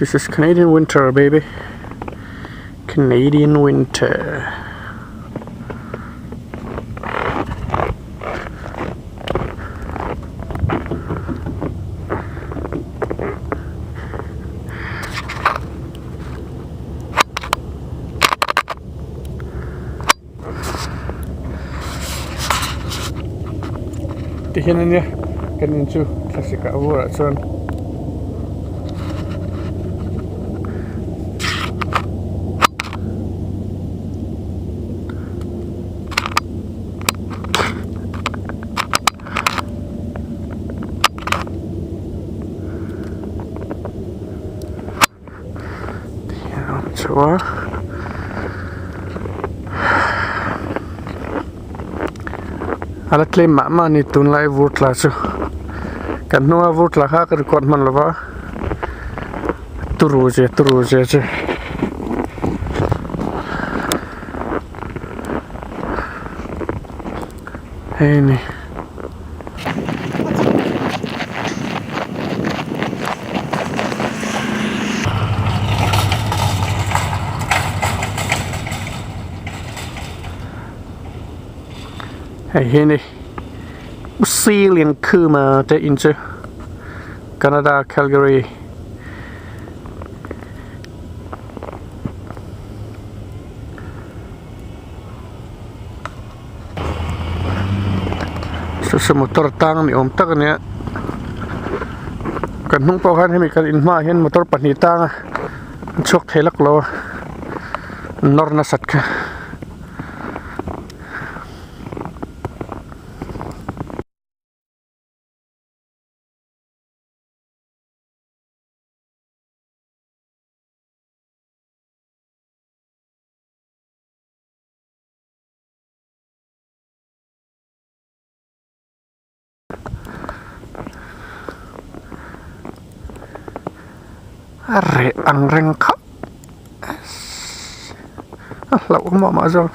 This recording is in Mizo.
This is Canadian winter baby Canadian winter. Ti hian ania kan in chu thlasik ah vur ah chuan chho a a la tlem mah mah a ni tunlai vur tla chu kan hnunga vur tla kha ka record hman lova turu zia turu zia chu. Hei a ni. Hei hi a ni Ceiling Kuma te in chu Canada Calgary. Saw saw motor tang ni awm tak a nia kan hnung pawh khan hemi kan in hmaah hian motor pahnih tang a an chhuak thei lak lo a an nawr nasat kha. A reh ang reng khauh a hlauh mah mah zawk.